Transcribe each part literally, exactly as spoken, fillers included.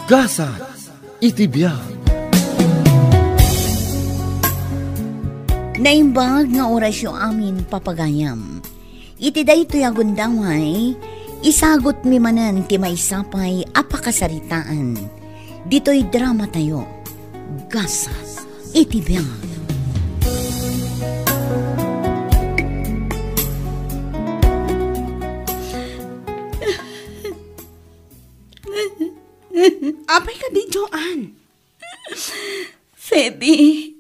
Gasat iti biag. Naimbag nga orasyo amin, papagayam. Iti daytoy a gundaway, isagutmi manen ti maysa pay a pakasaritaan. Ditoy dramatayo, Gasat iti biag. Apay kadi, Joan? Feby,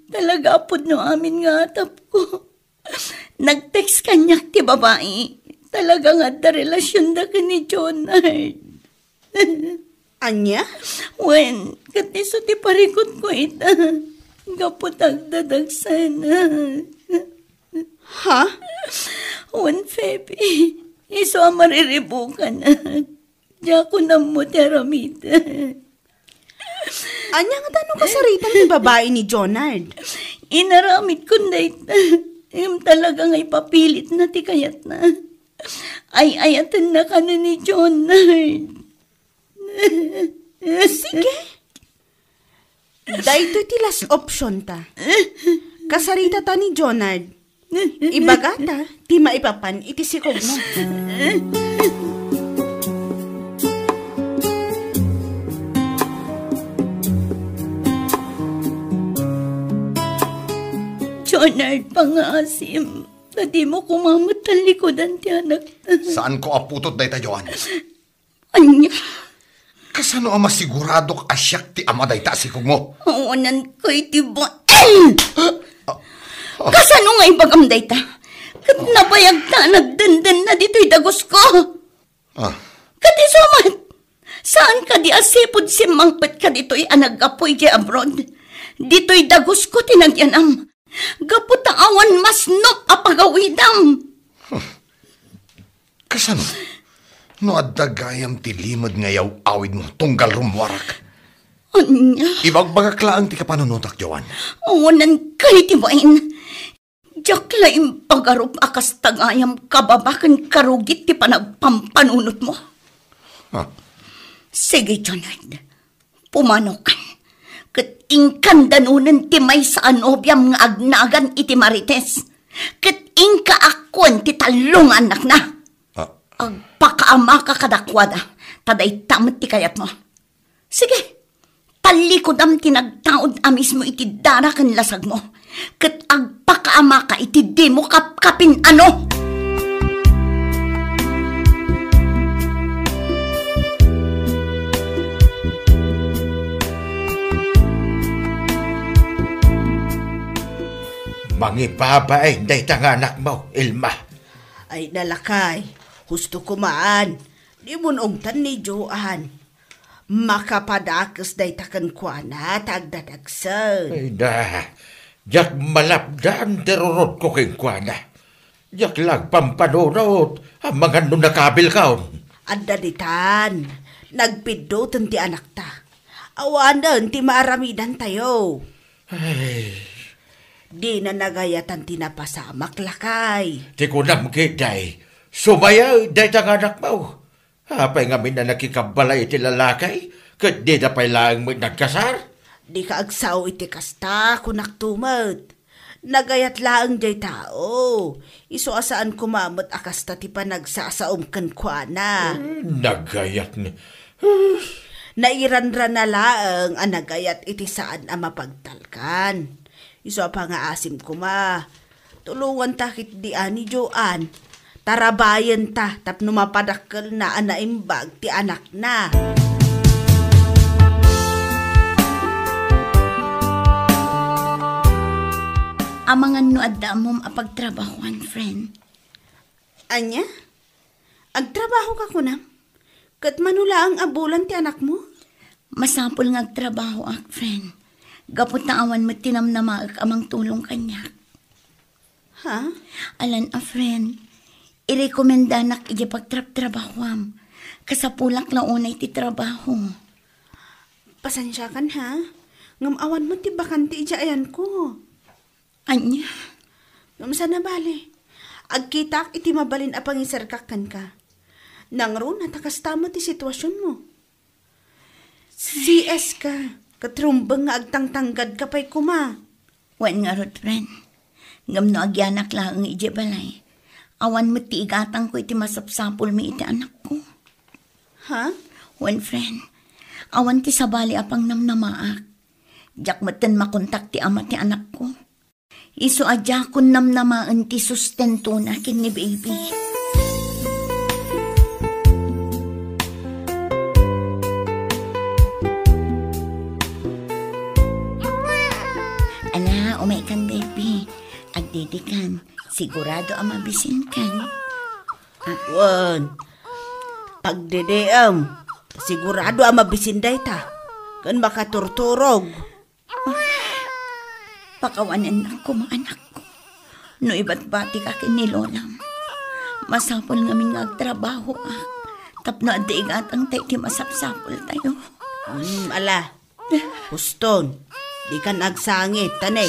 talaga a pudno amin nga atapko. Nag-text kaniak ti babai. Talaga nga adda relasionda ken ni Jonard. Ania? Wen, ket isu ti parikutko ita. Gapu ta agdadagsanak. Ha? Wen, Feby, isu a mariribukanak. Diakon ammo ti aramiden. Ania ngata no kasaritan ti babai ni Jonard? Inaramidkon dayta. Ngem talaga nga ipapilitna ti kayatna. Ay-ayatenna kano ni Jonard. Sige. Daytoy ti last option ta. Kasaritata ni Jonard. Ibagata ti maipapan iti sikogmo. Jonard, pangaasim, ta dimo koma met tallikudan ti anak. Saanko a putot dayta, Joan. Ania? Kasano a masiguradok a siak ti ama dayta a sikogmo? Awananko iti bain! Ah, ah. Kasano nga ibagam dayta? Ket nabayagta a nagdendenna ditoy dagusko. Ah. Ket isu met, saan kadi a sipud simmangpetka ditoy a naggapu idiay abroad? Ditoy dagusko ti nagyanam. Gapu ta awan masnop a pagawidam. Huh. Kasano? No adda gayam ti limed nga iyaw-awidmo, tunggal rummuarak. Ania? Ibagbagak laeng ti kapanunotak, Joan. Awanan kay ti bain. Diak la impagarup a kasta gayam kababa ken karugit ti panagpampanunotmo. Ah. Sige, Jonard. Pumanokan, ket inkan danunen ti maysa a nobiam nga agnagan iti Marites, ket inka akkuen ti tallo nga annakna. Ah. Agpakaamaka kadakuada, ta dayta met ti kayatmo. Sige, tallikudam ti nagtaud a mismo iti dara ken lasagmo. Ket agpakaamaka iti dimo kapkapin-ano. Mangibabain dayta nga anakmo, Ilma. Ay, nalakay, husto kumaan. Dimon ungtan ni Joan. Makapadakes dayta kenkuana ta agdadagsen. Ay da, diak malapdan ti rurodko kenkuana. Diak la agpampanunot amangan no nakabilkon. Adda ditan, nagpiddoten ti anakta. Awanen ti maaramidantayo. Ay. Dina nagayatan ti napasamak, lakay. Ti kunam ketdi, sumayaw dayta nga anakmo. Apay ngamin a nakikabbalay iti lalaki, ket dida pay laeng met nagkasar? Dika agsao iti kasta, kunakto met. Nagayat laeng diay tao. Isu a saan koma met a kasta ti panagsasaom kenkuana. Eh, nagayat ni. Nairanrana laeng a nagayat iti saan a mapagtalkan. Isu a pangaasim koma. Tulonganta ketdi a ni Joan. Tarabayenta tapno mapadakkelna a naimbag ti anakna. Amangan no adda ammom a pagtrabahoan, friend. Ania? Agtrabaho ka kunam? Ket mano laeng a bulan ti anakmo? Masapul nga agtrabahoak, friend. Gapu ta awan met ti namnamaek a mangtulong kaniak. Ha? Alan a friend, irekomendanak idiay pagtrabtrabahoam. Kasapulak la unay ti trabaho. Pasensiakan, ha? Ngem awan met ti bakante idiay ayanko. Ania? Ngem saan a bale. Agkitaak iti mabalin a pangiserkak kenka. Nangruna ta kasta met ti situasionmo. C S ka, ket rumbeng nga agtangtanggadka pay koma. Wen ngarud, friend. Ngem no agyanak laeng idiay balay, awan met ti igatangko iti masapsapulmi iti anakko. Ha? Wen, friend, awan ti sabali a pangnamnamaak. Diak metten makontak ti ama ti anakko. Isu a diakon namnamaen ti sustentona ken ni baby. Ala, umay kan, baby. Agdidikan, sigurado a mabisinkan. Wen, pagdidiem, sigurado a mabisin dayta. Ken makaturturog. Pakawanennak koma, anakko. No ibatbatika ken ni lolam, masapul ngamin nga agtrabahoak tapno adda igatangta iti masapsapultayo. Hmm, ala. Huston, dikan agsangit, ta ne.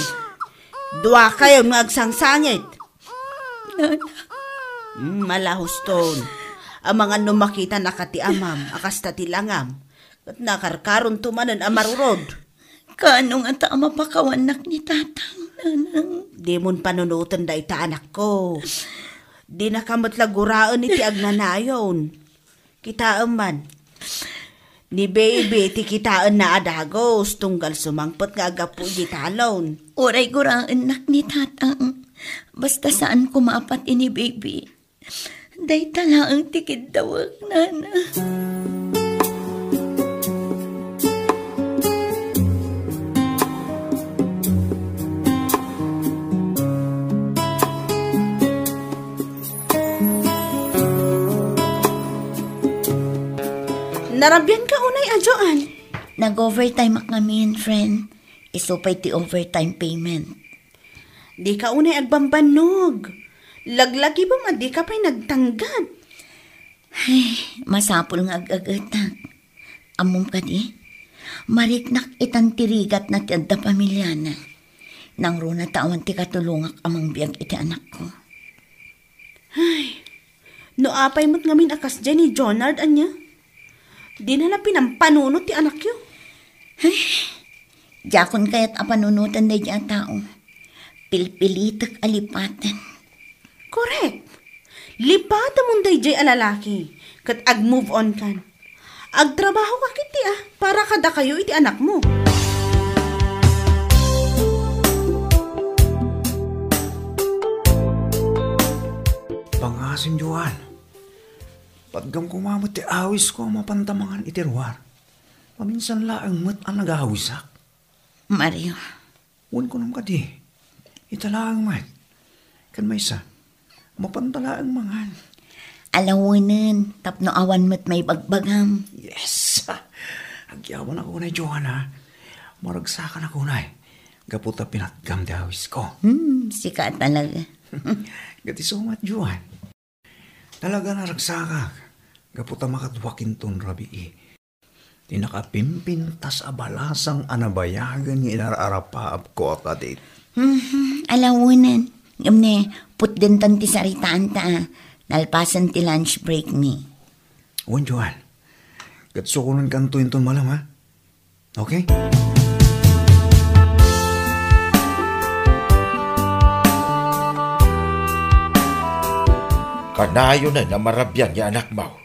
Duakayon nga agsangsangit. Nana. Hmm, ala, Huston. Amangan no makitanaka ti amam, a kasta ti langam. Ket nakarkaronto manen a marurod. Kaano ngata a mapakawannak ni tatang, nanang? Dimon panunoten dayta, anakko. Dinaka met la guraen iti agnanayon. Kitaem man. Ni baby ti kitaenna a dagus, tunggal sumangpet nga aggapu iti talon. Uray guraennak ni tatang. Basta saan koma a pati ni baby. Dayta laeng ti kiddawek, nana. Narabianka unay a, Joan? Nag-overtime ak ngamin, friend. Isu pay ti overtime payment. Dika unay agbambannog. Laglagipem a dika pay nagtanggad. Ay, masapul nga ag-agetak. Ammom kadi? Mariknak itan ti rigatna ti adda pamiliana. Nangruna ta awan ti katulongak a mangbiag iti anakko. Ay, no apay met ngamin a kasdiay ni Jonard, ania? Dina la pinampanunot ti anakyo. Ay, diakon kayat a panunoten daydiay a tao. Pilpilitek a lipaten. Correct. Lipatemon daydiay a lalaki, ket ag-move on kan. Agtrabaho ka ketdi a, para kadakayo iti anakmo. Pangasim, Joan. Patgam koma met ti awisko a mapanta mangan iti ruar. Paminsan laeng met a nagawisak. Mario. Wen kunam kadi, ita laeng met. Ken maysa, mapanta laeng mangan. Alawenen, tapno awan met maibagbagam. Yes! Agyaman ako unay, Joanna. Maragsakan ako unay. Gapu ta pinatgam ti awisko. Hmm, sika talaga. Gati sumat, Joan. Talaga naragsakak. Gapu ta makaduakinton rabii. Ti nakapimpintas a balasang a nabayagen nga inar-arapaapko a kadit. Mhm, alawenen. Ngem ne, putdentan ti saritaanta a. Nalpasen ti lunch break mi. Wen, Joan. Ket sukonenkanto inton malem, ha? Okay? Kanayonen a marabian nga anakmo.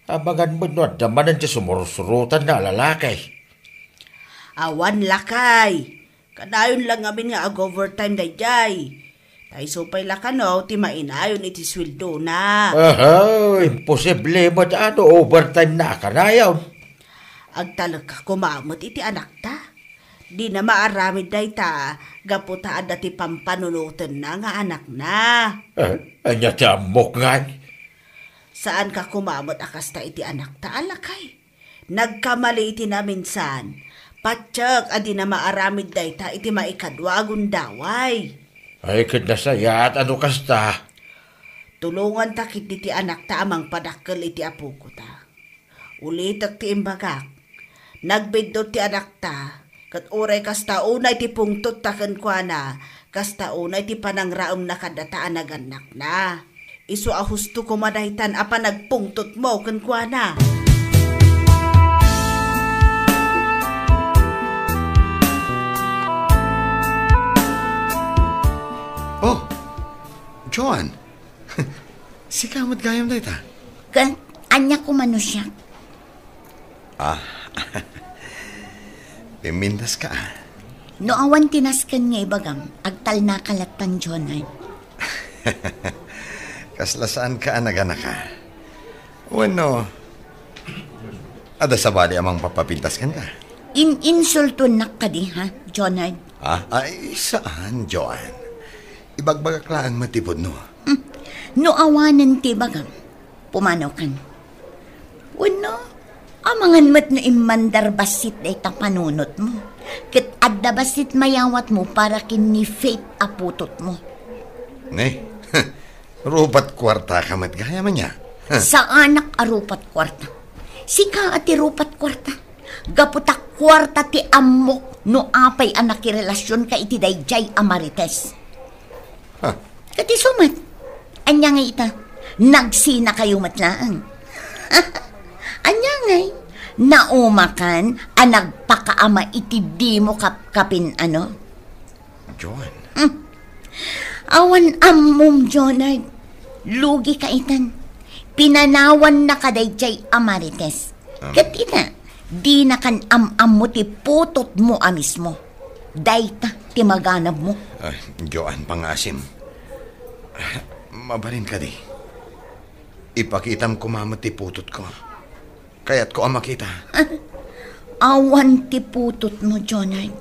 Amangan met no adda manen ti sumursurotanna a lalaki. Awan, lakay. Kanayon la ngamin nga ag-overtime daydiay. Ta isu pay la kano ti mainayon iti sueldona. Aha, imposible met a no overtime na a kanayon. Agtalek koma met iti anakta. Dina maaramid dayta gapu ta adda ti pampanunotenna nga anakna. Eh, ania ti ammok ngay? Saanka koma met a kasta iti anakta a lakay. Nagkamali iti naminsan. Patiek a dina maaramid dayta iti maikadua a gundaway. Ay, ket nasayaat a no kasta. Tulonganta ketdi ti anakta a mangpadakkel iti apokota. Ulitek ti imbagak. Nagbiddut ti anakta, ket uray kasta unay ti pungtotta kenkuana, kasta unay ti panangraemna kadata a nagannakna. Isu a husto koma daytan a panagpungtotmo kenkuana. Met gayam dayta? Ket ania koma no siak? Ah, pimintas ka, ah. No awan ti nasken nga ibagam, agtalnaka lattan, Jonard. Kasla saan ka a naganaka? Wenno, adda sabali a mangpapapintas kenka? In-insultuennak kadi, ha, Jonard? Ah, ay, saan, Joan. Ibagbagak laeng met ti pudno. Hmm. No awanen ti ibagam, pumanaw kan. Wenno, amangan met no immandar bassit dayta panunotmo. Ket adda bassit mayawatmo para ken ni Faith a putotmo. Ne? Rupat kuarta ka met gayam ania? Saanak a rupat kuarta. Sika a ti rupat kuarta. Gapu ta kuarta ti ammok no apay a nakirelasionka iti daydiay a Marites. Ha? Ket isu met, ania ngay ita? Nagsinakayo met laeng. Ania ngay? Naumakan a nagpakaama iti dimo kapkapin ano? Joan. Hmm. Awan ammom, Jonard. Lugi ka itan. Pinanawannaka daydiay a Marites. Um. Ket ita, dinakan am-ammo ti putotmo a mismo. Dayta ti maganabmo. Ay, Joan, pangaasim. Mabalin kadi. Ipakitam koma met ti putotko. Kayatko a makita. Awan ti putotmo, Jonard.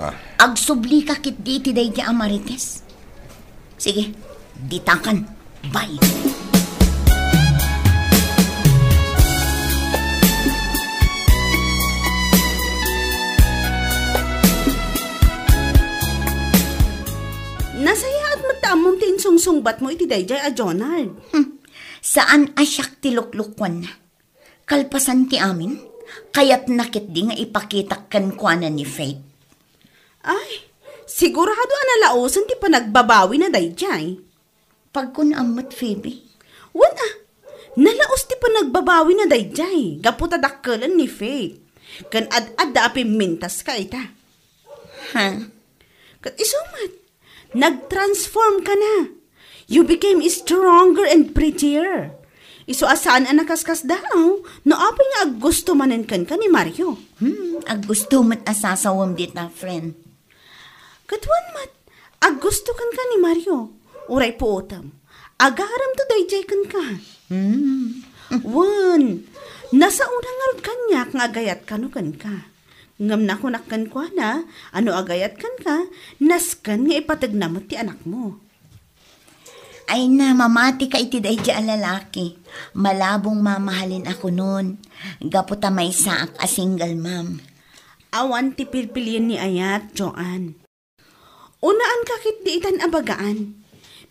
Ah. Agsublika ketdi iti daydiay a Marites. Sige, ditakan. Bye. Nasayaat met ta ammom ti insungsungbatmo iti daydiay a Jonard. Hmm. Saan a siak ti luklukuanna. Kalpasan ti amin, kayatna ketdi nga ipakitak kenkuana ni Faith. Ay, sigurado a nalaosen ti panagbabawina daydiay. Pagkunam met, Phoebe. Wen a, nalaos ti panagbabawina daydiay, gapu ta dakkelen ni Faith. Ken ad-adda a pimmintaska ita. Ha? Ket isu met, nag-transform ka na. You became stronger and prettier. Isu a saan a nakaskasdaaw, no apay nga aggusto manen kenka ni Mario. Hmm, aggusto met a sasawem dita, friend. Ket wen met, aggusto kenka ni Mario. Uray puotem, agaremto daydiay kenka. Hmm. Wen, nasaona ngarud kaniak nga agayat kano kenka. Ngem nakunak kenkuana a no agayat kenka, nasken nga ipategna met ti anakmo. Ay na, mamatika iti daydiay a lalaki. Malabong mamahalin a kunon, gapu ta maysaak a single mom. Awan ti pilpilien ni ayat, Joan. Unaanka ketdi itan a bagaan.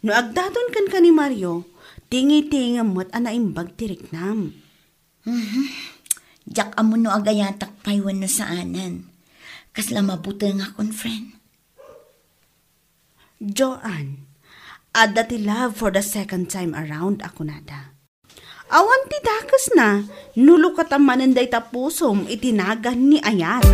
No agdaton kenka ni Mario, tingitingem met a naimbag ti riknam. Mhm. Diak ammo no agayatak pay wenno saanen. Kasla mabutengakon, friend. Joan, adda ti love for the second time around a kunada. Awan ti dakesna, no lukatan manen dayta pusom iti nagan ni ayat.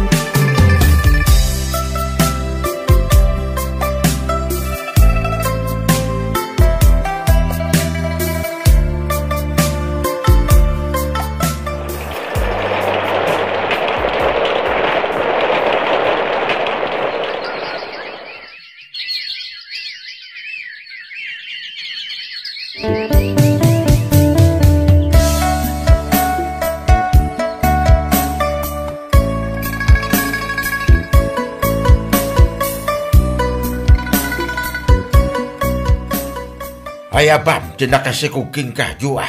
Ay, apam ti nakasikog kenka, Joan,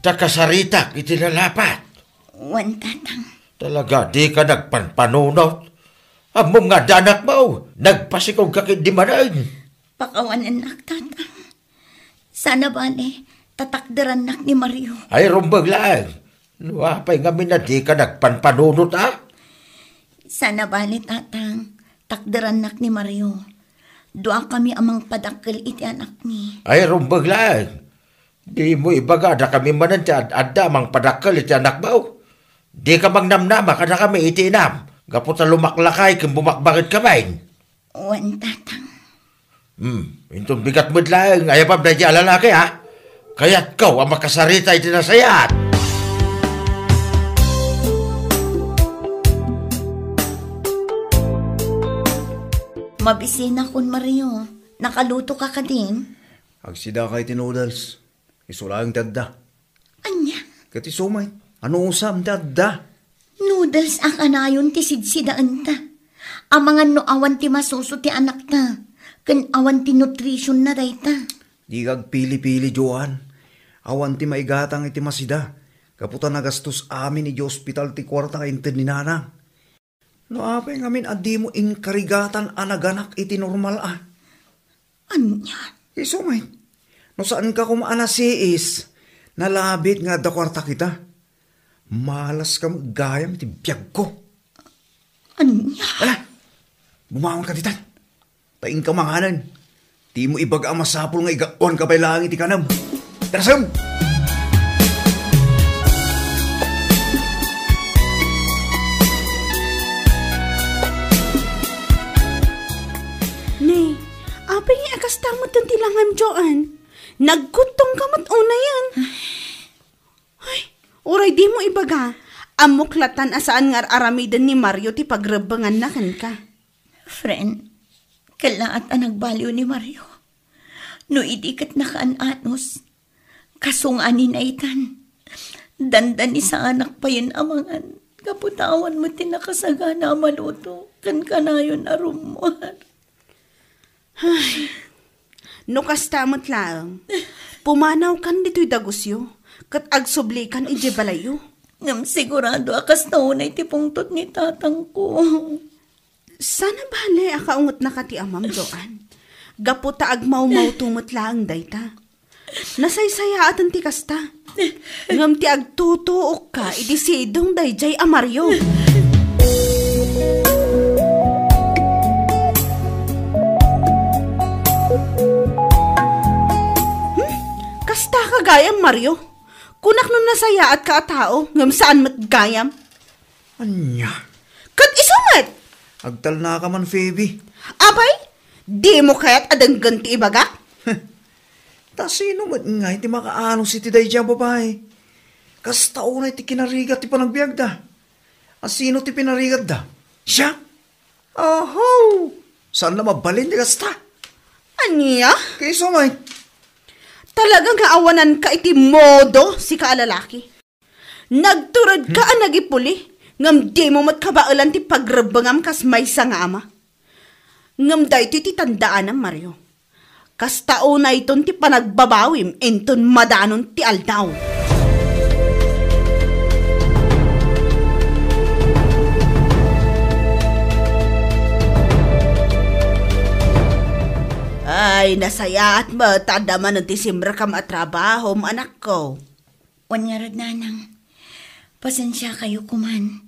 ta kasaritak iti lalapat. Wen, Tatang. Talaga, dika nagpanpanunot. Ammom nga adda anakmo, nagpasikogka ketdi manen. Pakawanennak, Tatang. Saan a bale, ta takderannak ni Mario. Ay, rumbeng laeng. No apay ngamin a dika nagpanpanunot, a? Saan a bale, Tatang, takderannak ni Mario. Duakami a mangpadakkel iti anakmi. Ay, rumbeng laeng. Dimo ibaga a dakami manen ti ad-adda a mangpadakkel iti anakmo. Dika mangnamnama kadakami iti inam, gapu ta lumaklakay ken bumakbaketkamin. Wen, Tatang. Hmm, inton bigat met laeng, ay apam daydiay a lalaki, a? Kayatko a makasarita iti nasayaat. Mabisinakon, Mario. Nakaluto ka kadin? Agsidaka iti noodles. Isu laeng ti adda. Ania? Ket isu met, anusam ti adda. Noodles a kanayon ti sidsidaenta. Amangan no awan ti masuso ti anakta, ken awan ti nutritionna dayta. Dika agpili-pili, Joan. Awan ti maigatang iti masida, gapu ta nagastos amin iti ospital ti kuarta inted ni nanang. No apay ngamin a dimo inkarigatan a naganak iti normal a? Ania? Isu met. No saanka koma a nasiis, nalabit nga adda kuarta kita. Malas ka met gayam iti biagko. Ania? Ala, bumangon ka ditan. Ta inka manganen. Dimo ibaga a masapul nga igawan ka pay laeng iti kanem. Tarasem! Ne, apay nga kasta met ti langam, Joan? Nagkuttong ka met unayen. Ay, uray dimo ibaga, ammok latan a saan nga ar-aramiden ni Mario ti pagrebbenganna kenka. Friend, kellaat a nagbaliw ni Mario. No idi ket nakaan-anos, kasunganin a itan. Dandanisaanak payen a mangan, gapu ta awan met ti nakasagana a maluto ken kanayon a rummuar. Ay, no kasta met laeng, pumanawkan ditoy dagusyo, ket agsublikan idiay balayyo. Ngem sigurado a kasta unay ti pungtot ni tatangko. Saan a bale a kaungetnaka ti amam, Joan. Gapu ta agmawmawto met laeng dayta. Nasaysayaaten ti kasta. Ngem ti agtutuokka iti sidong daydiay a Mario. Hmm? Kasta ka gayam, Mario? Kunak no nasayaatka a tao, ngem saan met gayam? Ania? Ket isu met! Agtalnaka man, Phoebe. Apay, dimo kayat a denggen ti ibagak? Ta sino met ngay ti makaanos iti daydiay a babai? Kasta unay ti kinarigat ti panagbiagda. A sino ti pinarigatda? Siak? Oho! Saan la mabalin ti kasta? Ania? Ket isu met. Talaga nga awananka iti modo, sika a lalaki. Nagturedka a nagipuli, ngem dimo met kabaelan ti pagrebbengam kas maysa nga ama. Ngem daytoy ti tandaanam, Mario. Kasta unayton ti panagbabawim inton madanon ti aldaw. Ay, nasayaat met ta adda manen ti simrekam a trabahom, anakko. Wen ngarud, nanang, pasensiakayo koman,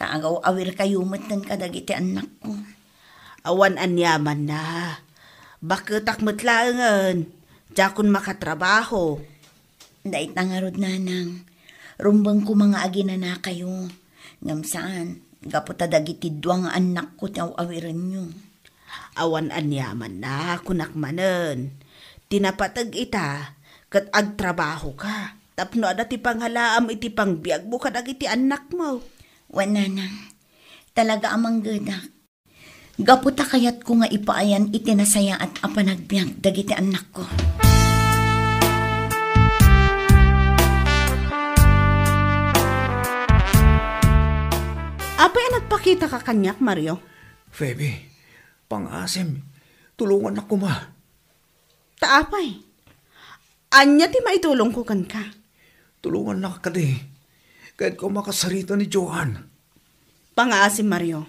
ta agaw-awirkayo metten kadagiti annakko. Awan aniamanna. Baketak met laengen, diakon makatrabaho. Dayta ngarud, nanang, rumbeng koma nga aginanakayo. Ngem saan, gapu ta dagiti dua nga annakko ti aw-awirenyo. Awan aniamanna, kunak manen. Ti napateg ita, ket agtrabahoka. Tapno adda ti pangalaam iti pangbiagmo kadagiti annakmo. Wen, nanang, talaga a manggedak. Gapu ta kayatko nga ipaayan iti nasayaat a panagbiag dagiti annakko. Apay a nagpakitaka kaniak, Mario? Phoebe, pangaasim, tulongannak koma. Ta apay? Ania ti maitulongko kenka? Tulongannak kadi. Kayatko a makasarita ni Joan. Pangaasim, Mario,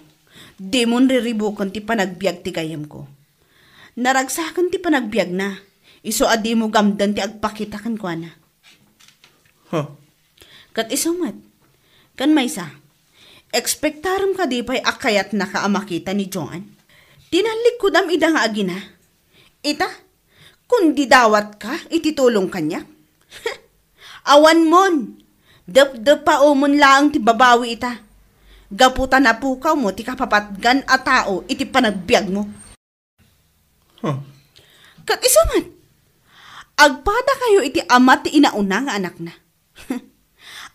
dimon riribuken ti panagbiag ti gayyemko. Naragsaken ti panagbiagna, isu a dimo gamden ti agpakita kenkuana. Ha? Ket isu met, ken maysa, ekspektarem kadi pay a kayatnaka a makita ni Joan? Ti nallikudam ida nga agina? Ita, kundi dawatka iti tulong kaniak? Awanmon! Depdepaumon laeng ti babawi ita, gapu ta napukawmo ti kapapatgan a tao iti panagbiagmo. Huh. Ket isu met, Agpadakayo iti ama ti inauna nga anakna.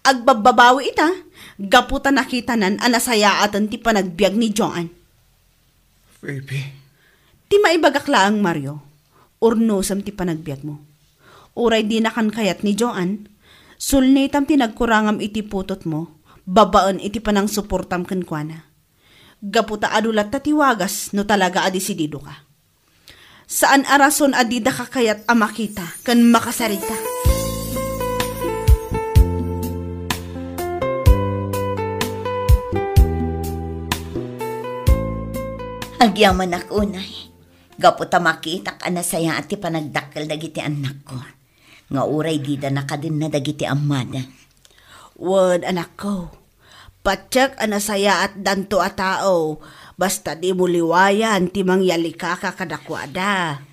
Agbabbabawi ita, gapu ta nakitanan a nasayaaten ti panagbiag ni Joan. Phoebe. Ti maibagak laeng, Mario, urnosem ti panagbiagmo. Uray dinakan kayat ni Joan, sulnitam ti nagkurangam iti putotmo, babaen iti panangsuportam kenkuana. Gapu ta adu latta ti wagas no talaga a desididoka. Saan a rason a didaka kayat a makita ken makasarita. Agyamanak unay, gapu ta makitak a nasayaat ti panagdakkel dagiti annakko, nga uray dida nakadenna dagiti ammada. Wen, anakko, patiek a nasayaatdanto a tao, basta dimo liwayan ti mangyalikaka kadakuada.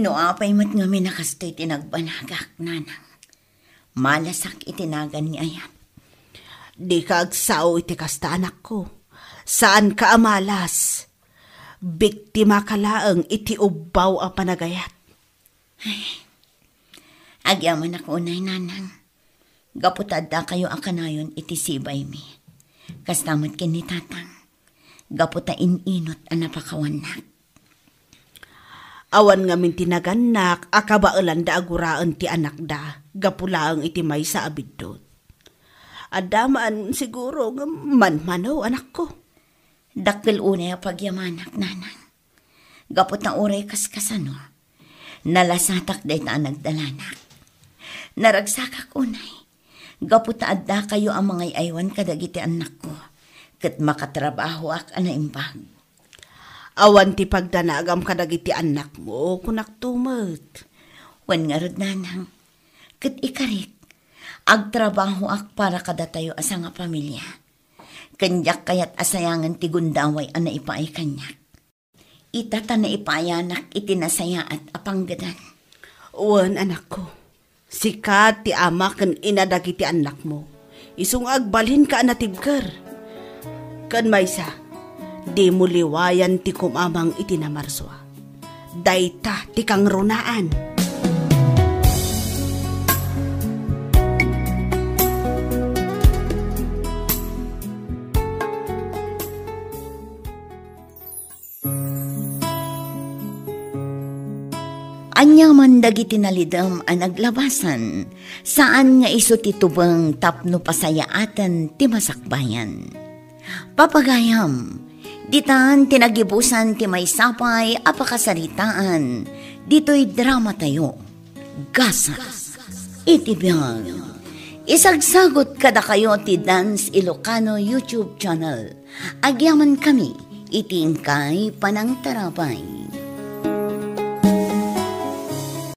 No apay met ngamin a kastoy ti nagbanagak, nanang. Malasak iti nagan ni ayat. Dika agsao iti kasta, anakko. Saanka a malas. Biktimaka laeng iti ubbaw a panagayat. Ay, agyamanak unay, nanang. Gapu ta addakayo a kanayon iti sibaymi. Kasta met ken ni tatang. Gapu ta in-inot a napakawannak. Awan ngamin ti nagannak a kabaelanda a guraen ti anakda gapu laeng iti maysa a biddut. Adda man siguro nga manmano, anakko. Dakkel unay a pagyamanak, nanang. Gapu ta uray kaskasano, nalasatak dayta a nagdalanak. Naragsakak unay, gapu ta addakayo a mangay-aywan kadagiti annakko, ket makatrabahoak a naimbag. Awan ti pagdanagam kadagiti annakmo, kunakto met. Wen ngarud, nanang, ket ikarik, agtrabahoak para kadatayo a sangapamilia. Ken diak kayat a sayangen ti gundaway a naipaay kaniak. Ita ta naipaayanak iti nasayaat a panggedan. Wen, anakko, sika ti ama ken ina dagiti annakmo. Isu nga agbalinka a natibker. Ken maysa, dimo liwayan ti kumamang iti namarsua. Dayta ti kangrunaan. Ania man dagiti nalidem a naglabasan, saan nga isu ti tubeng tapno pasayaaten ti masakbayan. Papagayam, ditan ti nagibusan ti maysa pay a pakasaritaan ditoy dramatayo. Gasat iti biag. Isagsagut kadakayo ti Dance Ilocano YouTube channel. Agyamankami iti inkay panangtarabay.